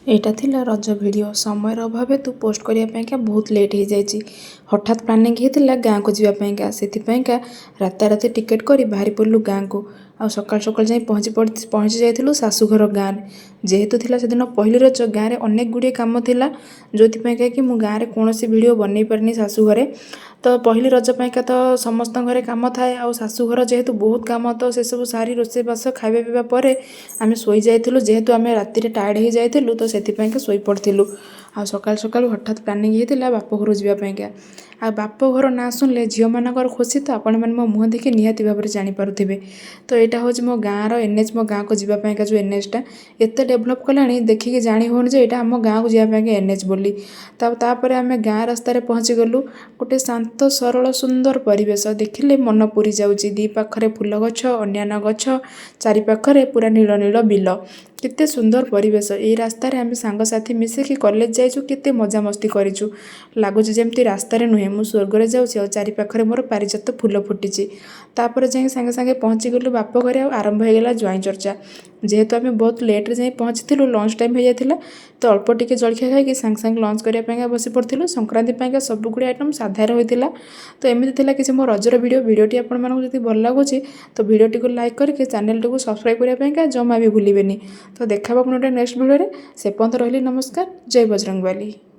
ଏଇଟା ଥିଲା ରଜ ଭିଡ଼ିଓ। ସମୟର ଅଭାବ ହେତୁ ପୋଷ୍ଟ କରିବା ପାଇଁକା ବହୁତ ଲେଟ୍ ହେଇଯାଇଛି। ହଠାତ୍ ପ୍ଲାନିଂ ହେଇଥିଲା ଗାଁକୁ ଯିବା ପାଇଁକା। ସେଥିପାଇଁକା ରାତାରାତି ଟିକେଟ୍ କରି ବାହାରି ପଡ଼ିଲୁ ଗାଁକୁ ଆଉ ସକାଳୁ ସକାଳୁ ଯାଇ ପହଞ୍ଚି ଯାଇଥିଲୁ ଶାଶୁଘର ଗାଁରେ। ଯେହେତୁ ଥିଲା ସେଦିନ ପହିଲି ରଜ, ଗାଁରେ ଅନେକ ଗୁଡ଼ିଏ କାମ ଥିଲା, ଯେଉଁଥିପାଇଁକା କି ମୁଁ ଗାଁରେ କୌଣସି ଭିଡ଼ିଓ ବନେଇ ପାରିନି ଶାଶୁଘରେ। ତ ପହିଲି ରଜ ପାଇଁକା ତ ସମସ୍ତଙ୍କ ଘରେ କାମ ଥାଏ ଆଉ ଶାଶୁଘର ଯେହେତୁ ବହୁତ କାମ, ତ ସେସବୁ ସାରି, ରୋଷେଇବାସ, ଖାଇବା ପିଇବା ପରେ ଆମେ ଶୋଇଯାଇଥିଲୁ। ଯେହେତୁ ଆମେ ରାତିରେ ଟାୟାର୍ଡ଼ ହେଇଯାଇଥିଲୁ, ତ ସେଥିପାଇଁକା ଶୋଇପଡ଼ିଥିଲୁ। ଆଉ ସକାଳୁ ସକାଳୁ ହଠାତ୍ ପ୍ଲାନିଂ ହେଇଥିଲା ବାପ ଘରକୁ ଯିବା ପାଇଁକା। ଆଉ ବାପ ଘର ନାଁ ଶୁଣିଲେ ଝିଅମାନଙ୍କର ଖୁସି ତ ଆପଣମାନେ ମୋ ମୁହଁ ଦେଖି ନିହାତି ଭାବରେ ଜାଣିପାରୁଥିବେ। ତ ଏଇଟା ହେଉଛି ମୋ ଗାଁର ଏନ୍ଏଚ୍। ମୋ ଗାଁକୁ ଯିବା ପାଇଁକା ଯେଉଁ ଏନ୍ଏଚ୍ଟା, ଏତେ ଡେଭଲପ୍ କଲାଣି, ଦେଖିକି ଜାଣି ହେଉନି ଯେ ଏଇଟା ଆମ ଗାଁକୁ ଯିବା ପାଇଁକା ଏନ୍ଏଚ୍ ବୋଲି। ତାପରେ ଆମେ ଗାଁ ରାସ୍ତାରେ ପହଞ୍ଚିଗଲୁ। ଗୋଟେ ଶାନ୍ତ, ସରଳ, ସୁନ୍ଦର ପରିବେଶ, ଦେଖିଲେ ମନ ପୁରି ଯାଉଛି। ଦୁଇ ପାଖରେ ଫୁଲ ଗଛ, ଅନ୍ୟାନ୍ୟ ଗଛ, ଚାରିପାଖରେ ପୁରା ନୀଳ ନୀଳ ବିଲ। କେତେ ସୁନ୍ଦର ପରିବେଶ! ଏଇ ରାସ୍ତାରେ ଆମେ ସାଙ୍ଗସାଥି ମିଶିକି କଲେଜ ଯାଇଛୁ, କେତେ ମଜାମସ୍ତି କରିଛୁ। ଲାଗୁଛି ଯେମିତି ରାସ୍ତାରେ ନୁହେଁ, ମୁଁ ସ୍ୱର୍ଗରେ ଯାଉଛି ଆଉ ଚାରିପାଖରେ ମୋର ପାରିଜାତ ଫୁଲ ଫୁଟିଛି। ତାପରେ ଯାଇ ସାଙ୍ଗେ ସାଙ୍ଗେ ପହଞ୍ଚିଗଲୁ ବାପ ଘରେ ଆଉ ଆରମ୍ଭ ହେଇଗଲା ଜ୍ୱାଇଁ ଚର୍ଚ୍ଚା। ଯେହେତୁ ଆମେ ବହୁତ ଲେଟ୍ରେ ଯାଇ ପହଞ୍ଚିଥିଲୁ, ଲଞ୍ଚ ଟାଇମ୍ ହେଇଯାଇଥିଲା, ତ ଅଳ୍ପ ଟିକେ ଜଳଖିଆ ଖାଇକି ସାଙ୍ଗେ ସାଙ୍ଗେ ଲଞ୍ଚ କରିବା ପାଇଁକା ବସି ପଡ଼ିଥିଲୁ। ସଂକ୍ରାନ୍ତି ପାଇଁକା ସବୁ ଗୁଡ଼ିଏ ଆଇଟମ୍ ସାଧାରେ ହୋଇଥିଲା। ତ ଏମିତି ଥିଲା କିଛି ମୋ ରଜର ଭିଡ଼ିଓ। ଭିଡ଼ିଓଟି ଆପଣମାନଙ୍କୁ ଯଦି ଭଲ ଲାଗୁଛି, ତ ଭିଡ଼ିଓଟିକୁ ଲାଇକ୍ କରିକି ଚ୍ୟାନେଲଟିକୁ ସବସ୍କ୍ରାଇବ୍ କରିବା ପାଇଁକା ଜମା ବି ଭୁଲିବେନି। ତ ଦେଖା ହେବ ପୁଣି ଗୋଟେ ନେକ୍ସଟ ଭିଡ଼ିଓରେ। ସେ ପର୍ଯ୍ୟନ୍ତ ରହିଲି, ନମସ୍କାର, ଜୟ ବଜରଙ୍ଗବାଲି।